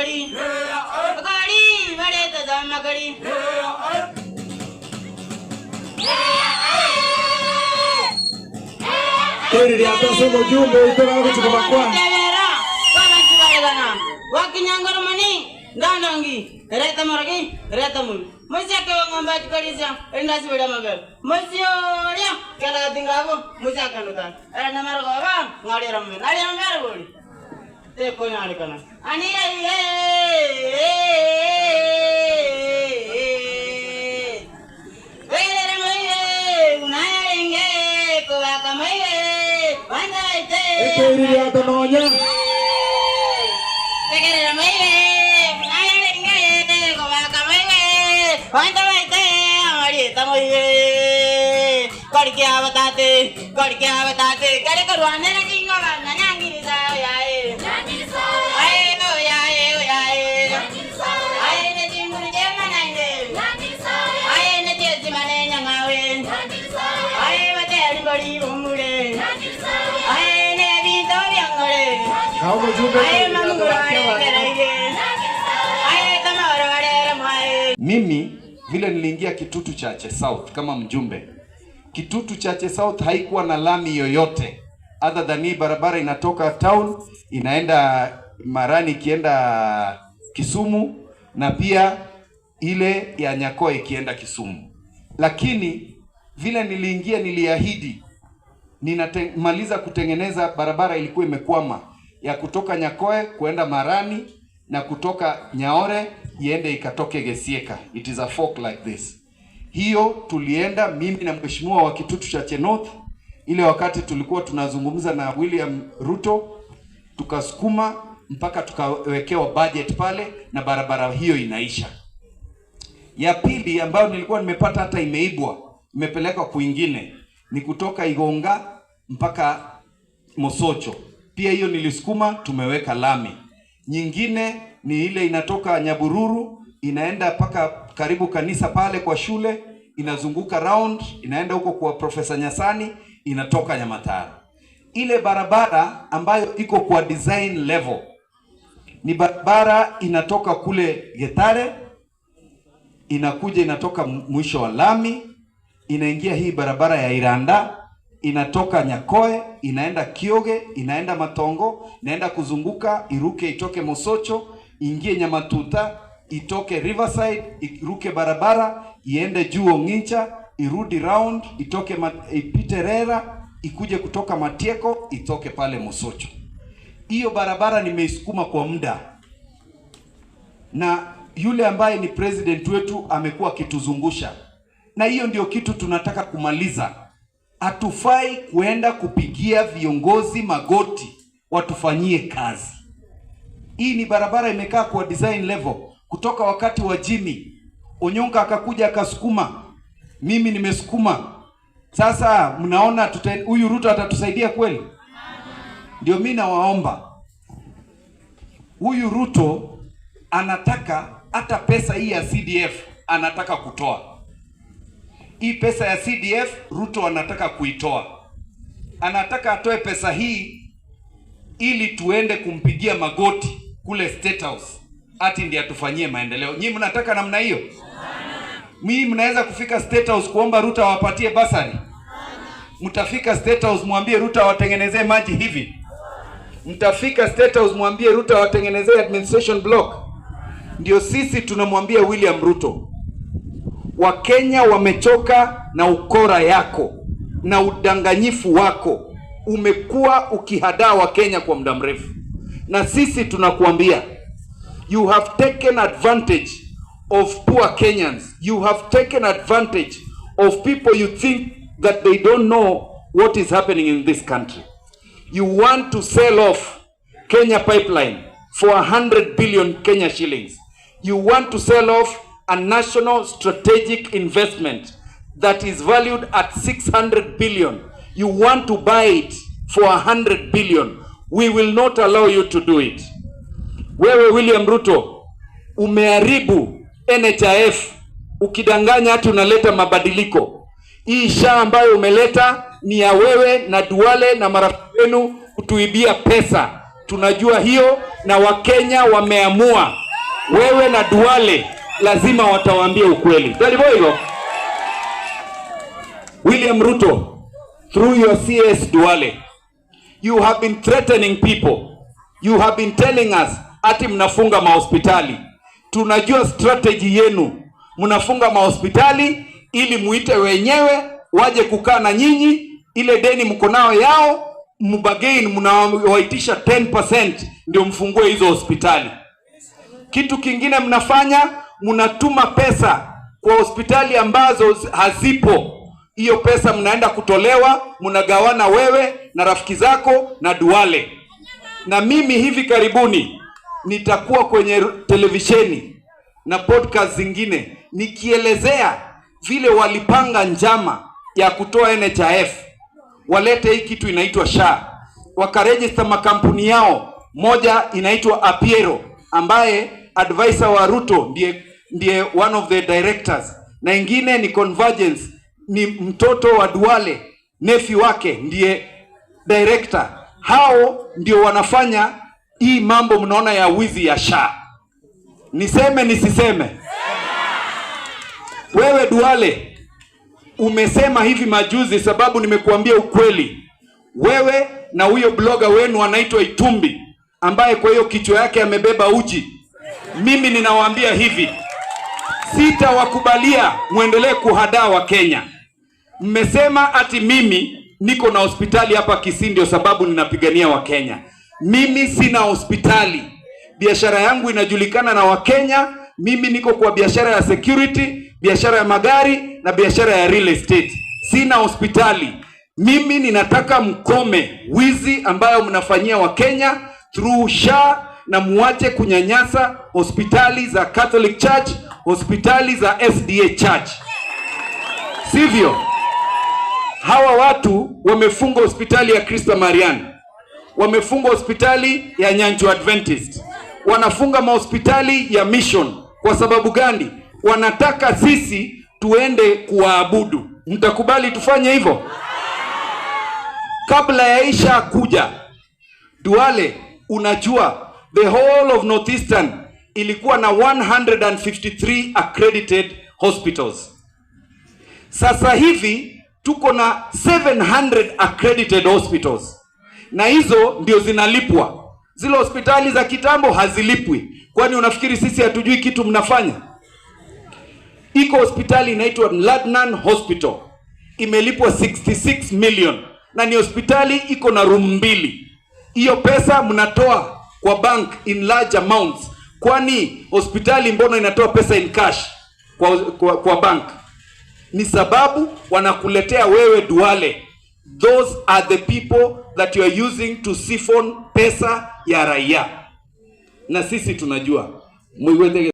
Makadi Makadi बड़े तो मकड़ी। Wakinyangoromani ndandangi retamorgi retamul musaka ngomba chikodisa endasi beda mabel musioria kala tingago musaka nutan era namargo ba ngadi ramme ngadi ramme boli te konya alikana ani ye Mimi vile niliingia Kitutu Chache South kama mjumbe, Kitutu Chache South haikuwa na lami yoyote other than hii barabara inatoka town inaenda Marani ikienda Kisumu na pia ile ya Nyakoe ikienda Kisumu. Lakini vile niliingia niliahidi ninamaliza kutengeneza barabara ilikuwa imekwama ya kutoka Nyakoe kuenda Marani na kutoka Nyaore iende ikatoke Gesieka. It is a fork like this. Hiyo tulienda mimi na mheshimiwa wa Kitutu Chache North, ile wakati tulikuwa tunazungumza na William Ruto, tukasukuma mpaka tukawekewa budget pale na barabara hiyo inaisha. Ya pili ambayo nilikuwa nimepata hata imeibwa, imepelekwa kwingine, ni kutoka Igonga mpaka Mosocho. Pia hiyo nilisukuma, tumeweka lami. Nyingine ni ile inatoka Nyabururu inaenda paka karibu kanisa pale kwa shule, inazunguka round, inaenda huko kwa Profesa Nyasani, inatoka Nyamataro. Ile barabara ambayo iko kwa design level ni barabara inatoka kule Getare, inakuja inatoka mwisho wa lami, inaingia hii barabara ya Iranda, inatoka Nyakoe, inaenda Kioge, inaenda Matongo, inaenda kuzunguka, iruke itoke Mosocho, ingie Nyamatuta, itoke Riverside, iruke barabara, iende juu Ongincha, irudi round, itoke ipite Rera, ikuje kutoka Matieko, itoke pale Mosocho. Hiyo barabara nimeisukuma kwa muda. Na yule ambaye ni president wetu amekuwa akituzungusha. Na hiyo ndio kitu tunataka kumaliza. Hatufai kuenda kupigia viongozi magoti watufanyie kazi. Hii ni barabara imekaa kwa design level kutoka wakati wa Jimmy Onyonka akakuja akasukuma, mimi nimesukuma. Sasa mnaona huyu Ruto atatusaidia kweli? Ndio mimi nawaomba, huyu Ruto anataka hata pesa hii ya CDF anataka kutoa. Hii pesa ya CDF Ruto anataka kuitoa. Anataka atoe pesa hii ili tuende kumpigia magoti kule State House ati ndiye atufanyie maendeleo. Nyinyi mnataka namna hiyo? Mimi mnaweza kufika State House kuomba Ruto awapatie basari? Mtafika State House mwambie Ruto awatengenezee maji hivi? Mtafika State House mwambie Ruto awatengenezee administration block? Ndio sisi tunamwambia William Ruto, Wakenya wamechoka na ukora yako na udanganyifu wako. Umekuwa ukihadaa Wakenya kwa muda mrefu. Na sisi tunakuambia, you have taken advantage of poor Kenyans. You have taken advantage of people you think that they don't know what is happening in this country. You want to sell off Kenya Pipeline for 100 billion Kenya shillings. You want to sell off a national strategic investment that is valued at 600 billion. You want to buy it for 100 billion. We will not allow you to do it. Wewe William Ruto, umeharibu NHIF ukidanganya hati unaleta mabadiliko. Hii SHA ambayo umeleta ni ya wewe na Duale na marafiki wenu kutuibia pesa. Tunajua hiyo, na Wakenya wameamua, wewe na Duale lazima watawaambia ukweli. Hivyo William Ruto, through your CS Duale, you have been threatening people. You have been telling us ati mnafunga mahospitali. Tunajua strategy yenu, mnafunga mahospitali ili muite wenyewe waje kukaa na nyinyi, ile deni mko nao yao mbargain, mnawaitisha 10% ndio mfungue hizo hospitali. Kitu kingine mnafanya, mnatuma pesa kwa hospitali ambazo hazipo. Hiyo pesa mnaenda kutolewa, mnagawana wewe na rafiki zako na Duale. Na mimi hivi karibuni nitakuwa kwenye televisheni na podcast zingine nikielezea vile walipanga njama ya kutoa NHIF, walete hii kitu inaitwa SHA, wakaregister makampuni yao, moja inaitwa Apiero ambaye advisor wa Ruto ndiye one of the directors, na ingine ni Convergence, ni mtoto wa Duale, nephew wake ndiye director. Hao ndio wanafanya hii mambo mnaona ya wizi ya SHA. Niseme nisiseme? Wewe Duale umesema hivi majuzi, sababu nimekuambia ukweli. Wewe na huyo blogger wenu anaitwa Itumbi, ambaye kwa hiyo kichwa yake amebeba uji. Mimi ninawaambia hivi, sitawakubalia muendelee kuhadaa Wakenya. Mmesema ati mimi niko na hospitali hapa Kisii ndio sababu ninapigania Wakenya. Mimi sina hospitali. Biashara yangu inajulikana na Wakenya. Mimi niko kwa biashara ya security, biashara ya magari na biashara ya real estate. Sina hospitali. Mimi ninataka mkome wizi ambayo mnafanyia Wakenya through SHA na muache kunyanyasa hospitali za Catholic Church, hospitali za SDA Church. Sivyo? Hawa watu wamefunga hospitali ya Christa Marianne, wamefunga hospitali ya Nyanchwa Adventist, wanafunga mahospitali ya Mission. Kwa sababu gani? Wanataka sisi tuende kuwaabudu. Mtakubali tufanye hivyo? Kabla ya Isha kuja, Duale, unajua the whole of Northeastern ilikuwa na 153 accredited hospitals. Sasa hivi tuko na 700 accredited hospitals, na hizo ndio zinalipwa. Zile hospitali za kitambo hazilipwi. Kwani unafikiri sisi hatujui kitu mnafanya? Iko hospitali inaitwa Ladnan Hospital, imelipwa 66 million na ni hospitali iko na room mbili. Hiyo pesa mnatoa kwa bank in large amounts. Kwani hospitali mbona inatoa pesa in cash kwa bank? Ni sababu wanakuletea wewe Duale. Those are the people that you are using to siphon pesa ya raia, na sisi tunajua. Muiwende.